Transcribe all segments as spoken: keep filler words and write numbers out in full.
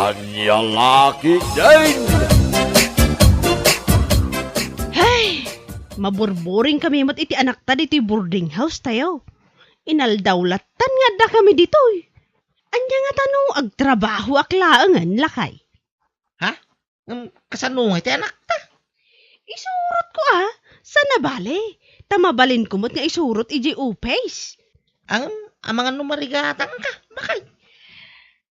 Ania la ketdin? Hay! Maburburing kami met iti anakta ditoy boarding house tayo. Inaldaw lattan nga adda kami ditoy. Ania ngata no agtrabahoak laengen, lakay? Ha? Ngem kasano nga iti anakta? Isurotko a, sana bale, ta mabalinko met nga isurot idiay office. Ngem amangan no marigatangka, bakay?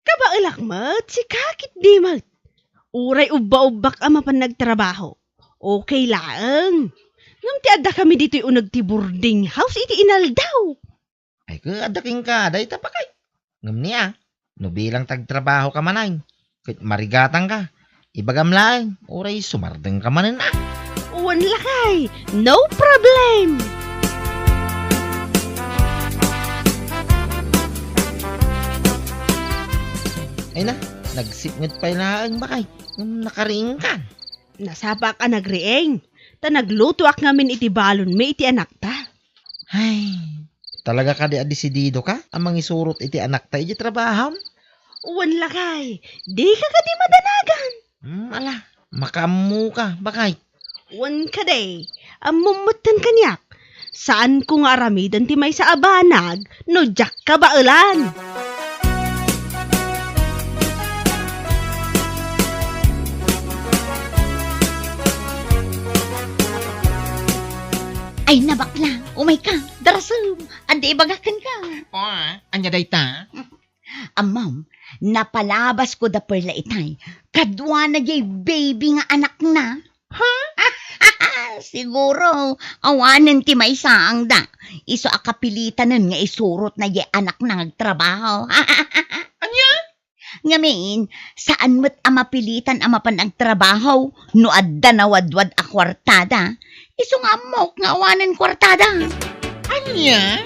Kabaelak met, sika ketdi met. Uray ubba-ubbak a mapan nagtrabaho, okay laeng. Ngem ti adda kami ditoy uneg ti boarding house iti inaldaw. Ay, ket adda kenka dayta, bakay. Ngem nia, no bilang ti agtrabahoka manen, ket marigatangka, ibagam laeng, uray sumardengka manen a. Wen lakay, no problem. Ay na, nagsipnget pay laeng, bakay. Ngem nakariingkan. Nasapaak a nagriing, ta naglutoak ngamin iti balonmi iti anakta. Ay, talaga kadi a desididoka a mangisurot iti anakta idiay trabahom? Wen lakay, dika kadi madanagan. Hmm, ala, makaammoka, bakay. Wen kadi, ammom metten kaniak. Saanko nga aramiden ti maysa a banag no diak kabaelan. Ay, nabakla, umayka, darasem, adda ibagak kenka. O, ania dayta? Ammom, napalabasko da Perla itay, kaduana diay baby nga anakna. Ha? Siguro, awanen ti maisangda. Isu a kapilitanen nga isurotna diay anakna nga agtrabaho. Ania? Ngamin, saan met a mapilitan a mapan agtrabaho no adda nawadwad a kuartada. Isu nga ammok nga awanen kuartada. Ania?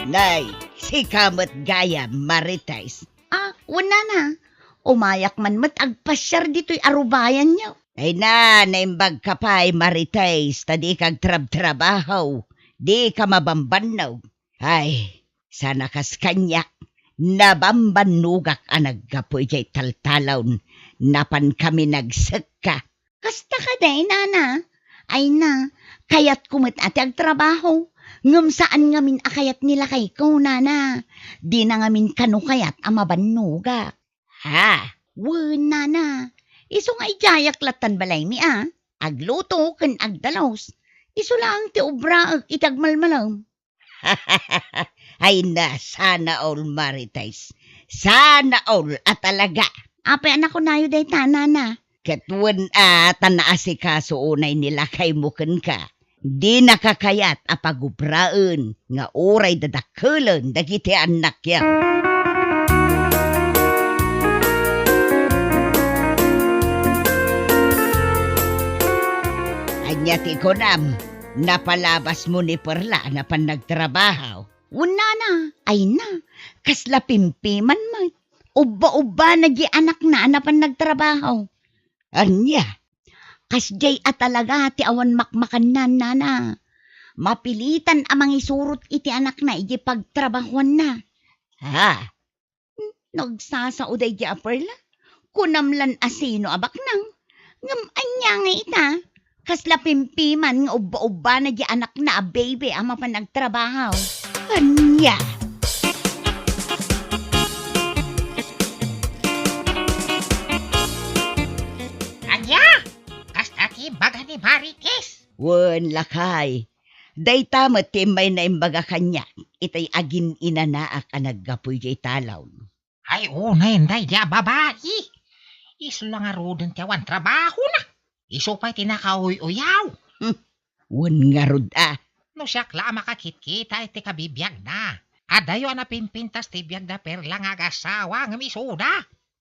Nay, sika met gayam, Marites. Ah, wen nana. Umayak man met agpasiar ditoy arubayanyo. Ay na, naimbagka pay, Marites, ta dika agtrabtrabaho, dika mabambannog. Ay, sana kas kaniak, nabambannogak a naggapu idiay taltalon, napankami nagsekka. Kasta kadi, nana? Ay na, kayatko met a ti agtrabaho, ngem saan ngamin a kayat ni lakayko, nana. Dina ngamin kano kayat a mabannogak. Ha? Wen, nana. Isu nga idiayak lattan balaymi a, agluto ken agdalus. Isu laeng ti obraek iti agmalmalem. Ay na, sana all, Marites. Sana all a talaga. Apay a nakunayo dayta, nana? Ket wen a, ta naasikaso unay ni lakaymo kenka. Dinaka kayat a pagubraen nga uray dadakkelen dagiti annakyo. Ania ti kunam? Napalabasmo ni Perla a napan nagtrabaho? Wen, nana, ay na, kasla pimpiman met. Ubba-ubbana diay anakna a napan nagtrabaho. Ania? Kasdiay a talaga ti awan makmakanna, nana. Mapilitan a mangisurot iti anakna idiay pagtrabahoanna. Ha? Nagsasao daydi a Perla. Kunam lan a sino a baknang. Ngem ania nga ita? Kasla pimpiman nga ubba-ubbana diay anakna a baby a mapan agtrabaho. Ania? Ania? Kasta ti imbaga ni Marites? Wen, lakay. Dayta met ti immay naimbaga kaniak, itay agin-inanaak a naggapu idiay talon. Ay, unayen daydi a babai. Isu la ngaruden ti awan trabahona. Isu pay ti nakauy-uyaw. Hmm. Wen ngarud a. No siak la a makakitkita iti kabibiagna. Adayo a napimpintas ti biag da Perla nga agasawa ngem isuda.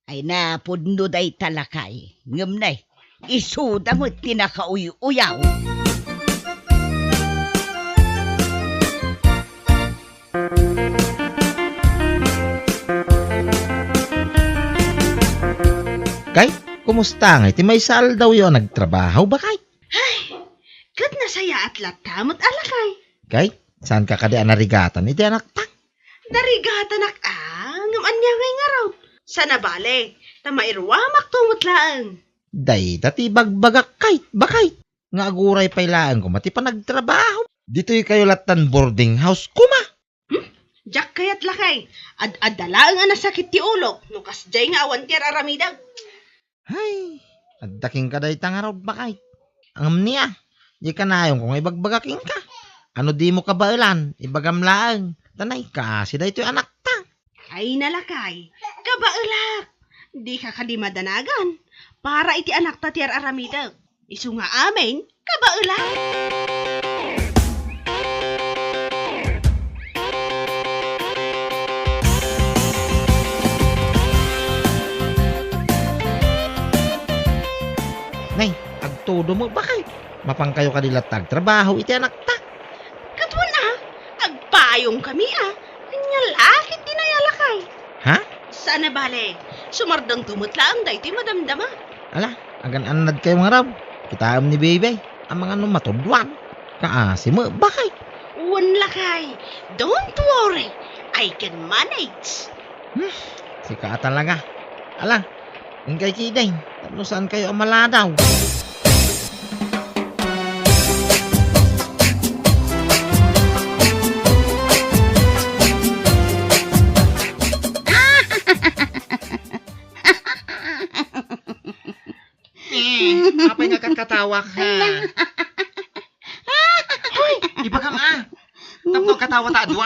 Ay, napudno dayta, lakay. Ngem nay, isuda met ti nakauy-uyaw. Kay, kumusta ngay ti maysa aldawyo a nagtrabaho, bakay? Ay, ket nasayaat latta met a lakay. Kay, saanka kadi a narigatan iti anakta? Narigatanak a, ngem ania ngay ngarud? Saan a bale, ta mairuamakto met laeng. Dayta ti ibagbagak, kay, bakay, nga aguray pay laeng koma ti panagtrabaho. Ditoy kayo lattan boarding house koma. Hmm? Diak kayat, lakay. Ad-adda laeng a nasakit ti ulok no kasdiay nga awan ti ar-aramidek. Hay, adda kenka dayta ngarud, bakay. Ngem nia, di kanayonko nga ibagbaga kenka. Ano dimo kabaelan, ibagam laeng. Ta naikaasi daytoy anakta. Ay, nalakay, kabaelak. Dika kadi madanagan. Para iti anakta ti ar-aramidek. Isu nga amin, kabaelak. Nay, agtudo met, bakay. Mapankayo kadi latta agtrabaho iti anakta? Ket wen a, agpayongkami a. Ania la ketdi, lakay? Ha? Saan a bale, sumardengto met laeng daytoy madamdama. Ala, agan-annadkayo ngarud. Kitaem ni Bebe, amangan no matudloan. Kaasi met, bakay. Wen, lakay, don't worry. I can manage. Hmm, sika a talaga. Ala, inkay ketdin, tapno saankayo a maladaw. Eh, apay nga katkatawak, ha? Ay, na. Hoy, ibagam a. Tapno katawa ta a dua.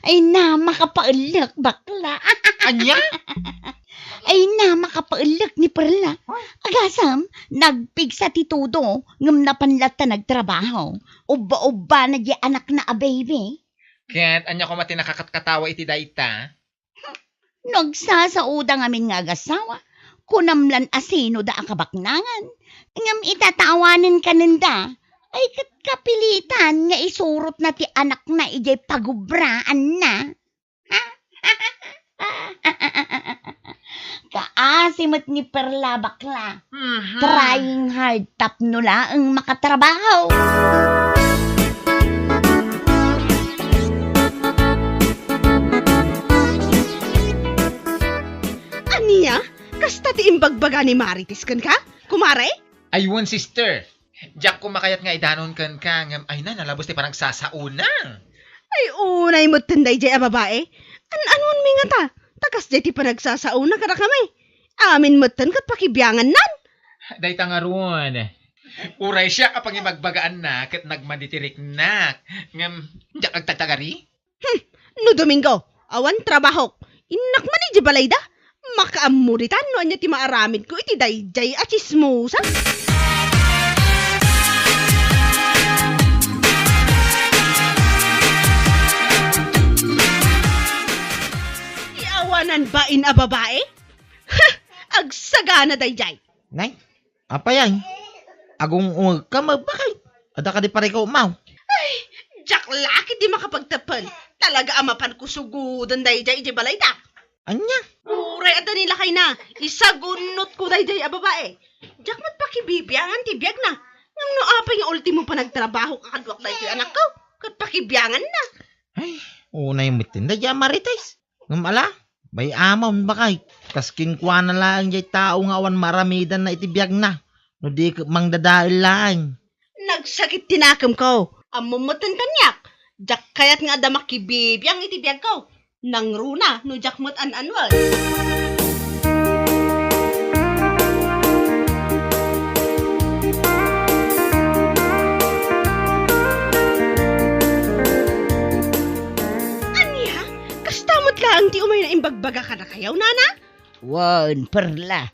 Ay na, makapaellek, bakla. Ania? Ay na, makapaellek ni Perla. Agasem, nagpigsa ti tudo, ngem napan latta nagtrabaho. Ubba-ubba na di anakna a baby. Ket ania koma ti nakakatkatawa iti dayta? No agsasaoda ngamin nga agasawa, kunam lan a sinoda a kabaknangan. Ngem ita ta awanen kanenda, ay ket kapilitan nga isurotna ti anakna idiay pagubraanna. Kaasi met ni Perla, bakla. Mhm. Trying hard tapno laeng makatrabaho. Ania? Kasta ti imbagbaga ni Marites kenka, kumare? Ay wen, sister. Diak koma kayat nga idanon kenka, ngem ay na, nalabes ti panagsasaona. Ay, unay metten daydiay a babae. An-anuanmi ngata? Ta kasdiay ti panagsasaona kadakami. Amin metten ket pakibiangannan. Dayta ngarud. Uray siak a pangibagbagaanna ket nagmadi ti riknak. Ngem, diak agtagtagari. Hmm, no Domingo, awan trabahok. Innak man idiay balayda. Makaammo ditan no ania ti maaramidko iti daydiay a tsismosa. Ti awanan bain a babae? Ha! Agsagana daydiay. Nay, apay ay? Agung-ungegka met, bakay? Adda kadi parikutmo? Ay, diak la ketdi makapagteppel. Talaga a mapanko sugoden daydiay idiay balayda. Ania? Uray adda ni lakayna, isagunnotko daydiay a babae. Diak met pakibibiangan ti biagna. Ngem no apay nga ultimo panagtrabahok a kaduak daytoy anakko, ket pakibianganna. Ay, unay metten daydiay a Marites. Ngem ala, bay-amon, bakay. Kas kenkuana laeng jay tao nga awan maaramidanna iti biagna, no di ket mangdadael laeng. Nagsakit ti nakemko. Ammom metten kaniak, diak kayat nga adda makibibiang iti biagko. Nangruna no diak met an-anuen. Ania? Kasta met laeng ti umay nga imbagbaga kadakayo, nana? Wen, Perla.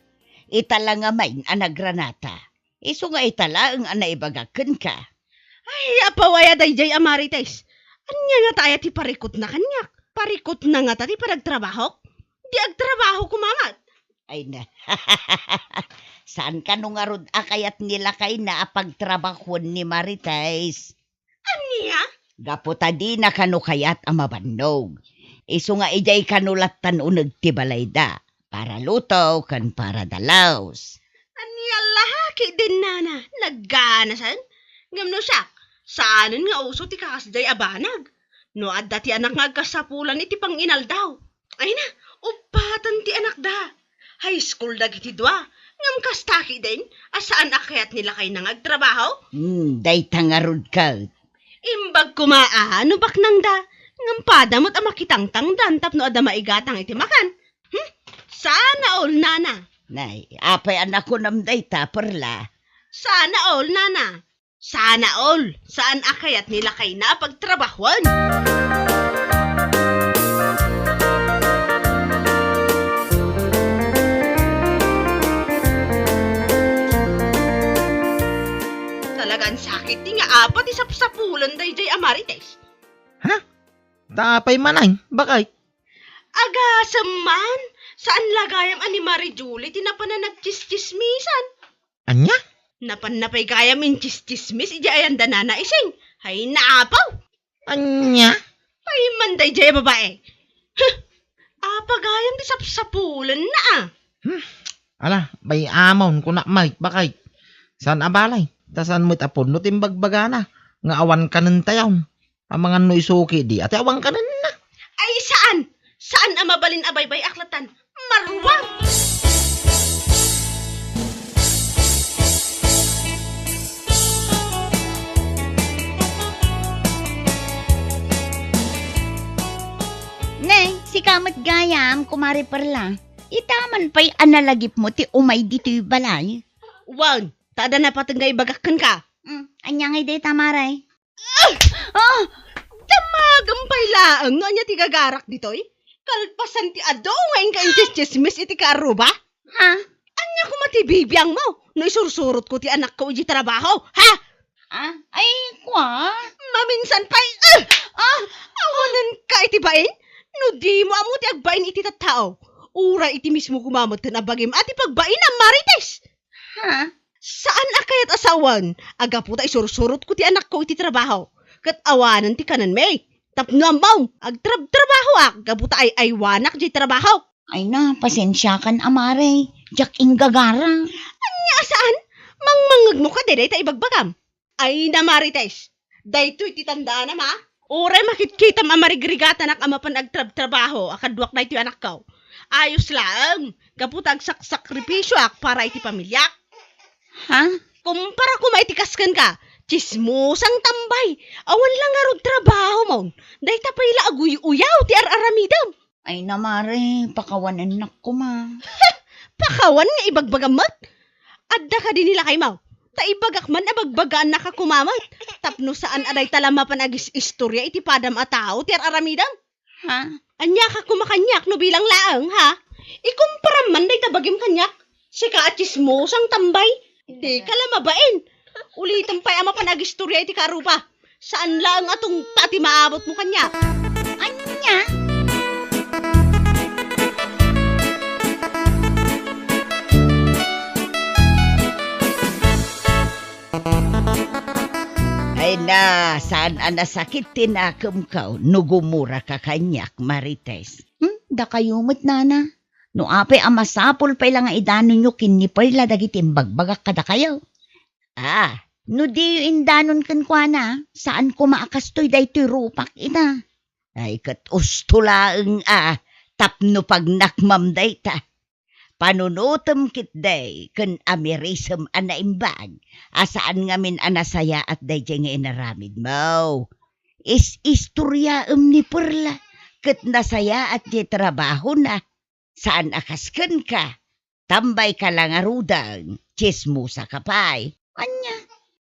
Ita la ngamin a nagranata. Isu nga ita laeng a naibagak kenka. Ay, apawaya daydiay a Marites. Ania ngata aya ti parikutna kaniak? Parikutna ngata ti panagtrabahok? Di agtrabaho koma met. Ay na. Saan kano ngarud a kayat ni lakayna a pagtrabahoen ni Marites? Ania? Gapu ta dina kano kayat a mabannog. Isu nga idiay kano lattan uneg ti balayda, para luto ken para dalus. Ania la ketdin, nana, nagganasen? Ngem no siak, Saanen nga uso ti kakasdiay a banag. No adda ti anak nga agkasapulan iti panginaldaw, ay na, uppaten ti anakda. High school dagiti dua, ngem kasta ketdin a saan a kayat ni lakayna nga agtrabaho? Hmm, dayta ngarud ket. Imbag koma a no baknangda, ngem pada met a makitangtangdan tapno adda maigatang iti makan. Hmm? Sana all, nana. Nay, apay a nakunam dayta, Perla? Sana all, nana. Sana all, saan a kayat ni lakayna a pagtrabahuan. Talagan sakit ti nga apat ti sapsapulan daydiay a Marites. Ha? Ta apay man ay, bakay? Agasem man, saan la gayam a ni Marie Julie ti napan a nagtsistsismisan. Ania? Napan na pay gayam intsistsismis idiay ayan da Nana Ising. Ay, naapaw! Ania? Ay, man daydiay a babae. Huh! Apa gayam ti sapsapulenna a? Hmm. Ala, bay-amon, kunak met, bakay. Saan a balay? Ta saan met a pudno ti imbagbagana nga awan kanen tayon. Amangan no isu ketdi, ati awan kanenna. Ay, saan! Saan a mabalin a baybay-ak latan. Maruar! Ne, sika met gayam, Kumare Perla. Ita man pay a nalagipmo ti umay ditoy balay. Wen, ta adda napateg nga ibagak kenka. Mm, ania ngay dayta, Mare? Ah! Ah! Damagem pay laeng no ania ti gagarak ditoy. Kalpasan ti adu nga inka intsistsismis iti kaarruba. Ha? Ania koma ti bibiangmo no isursurotko ti anakko iti trabaho, ha? Ah, ay, kua? Maminsan pay, ah! Ah! Awanenka iti bain? No dimo ammo ti agbain iti tattao, uray iti mismo koma met ken a bagim a ti pagbainam, Marites! Ha? Saan a kayat a sawen a gapu ta isursurotko ti anakko iti trabaho, ket awanen ti kanenmi. Tapno ammom, agtrabtrabahoak gapu ta ay-aywanak diay trabaho. Ay na, pasensiakan a, Mare. Diak inggagara. Ania a saan? Mangmangngegmo kadi dayta ibagbagam? Ay na, Marites, daytoy ti tandaanam, a? Uray makitkitam a marigrigatanak a mapan agtrabtrabaho a kaduak daytoy anakko. Ayos laeng, gapu ta agsaksakripisioak para iti pamiliak. Ha? Kumpara koma iti kas kenka, tsismosang tambay. Awan la ngarud trabahomon. Dayta pay la aguy-uyaw ti ar-aramidem. Ay na, Mare, pakawanennak koma. Pakawan nga ibagbagam met? Adda kadi ni lakaymo? Ta ibagak man a bagbagaannaka koma met. Tapno saan a dayta la mapan agis-istoria iti padam a tao ti ar-aramidem. Ha? Aniaka koma kaniak no bilang laeng, ha? Ikumparam man dayta bagim kaniak. Sika a tsismosang tambay. Dika la mabain. Ulitem pay a mapan agistoria iti karuba. Saan laeng a tungpa ti maabutmo kaniak. Ania? Ay na, saan a nasakit ti nakemko no gumuraka kaniak, Marites? Hmm, dakayo met, nana. No apay a masapul pay la nga idanonyo ken ni Perla dagiti imbagbagak kadakayo. Ah, no diyo indanon kenkuana, saan koma a kastoy daytoy rupak ita. Ay, ket usto laeng a tapno pagnakmam dayta. Panunotem ketdi ken amirisem a naimbag a saan ngamin a nasayaat daydiay nga inaramidmo. Is-istoriaem ni Perla ket nasayaat ti trabahona. Saan a kas kenka, tambayka la ngaruden, tsismosaka pay. Ania?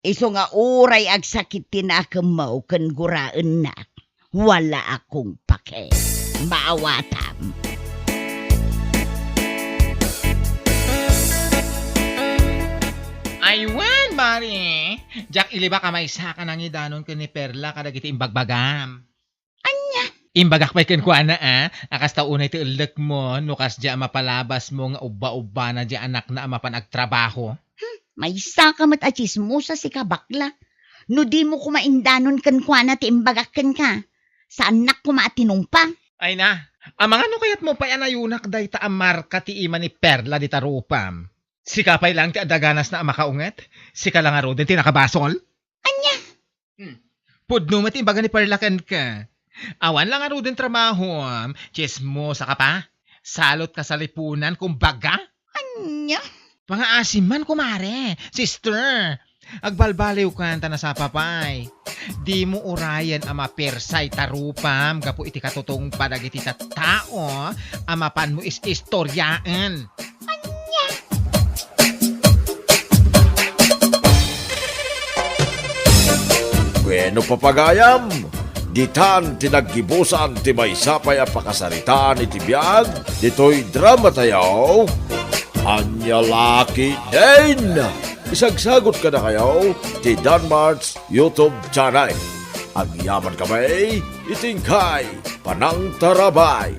Isu nga uray agsakit ti nakemmo ken guraennak, wala a kong pake. Maawatam. Ay wen, Mari! Diak ilibak a maysa ka nangidanon ken ni Perla kadagiti imbagbagam. Ania? Imbagak pay kenkuana, a, a kasta unay ti ellekmo, no kasdiay a mapalabasmo nga ubba-ubbana diay anakna a mapan agtrabaho. Hmm, maysaka met a tsismosa sika, bakla. No dimo koma indanon kenkuana ti imbagak kenka, saannak koma a tinungpa. Ay na, amangan no kayatmo pay a nayunak dayta a marka ti ima ni Perla dita rupam. Sika pay laeng ti adda ganasna a makaunget? Sika la ngaruden ti nakabasol? Ania? Pudno met imbaga ni parlakan ka. Awan la ngaruden trabaho, chismosa ka pa? Salot ka sa lipunan, kumbaga? Anya? Pangaasim man, kumare, sister. Agbalbaliw kan ta nasapa pay. Dimo urayen a mapersay tarupam gapu iti katutungpa dagiti tattao a mapanmo is-istoriaen. Anya? Bueno, papagayam, ditan ti naggibusan ti maysa pay a pakasaritaan iti biag ditoy drama tayo. Ania la ketdin? Isagsagot kadakayo ti Danmart's YouTube channel. Agyaman kami iti inkay panangtarabay.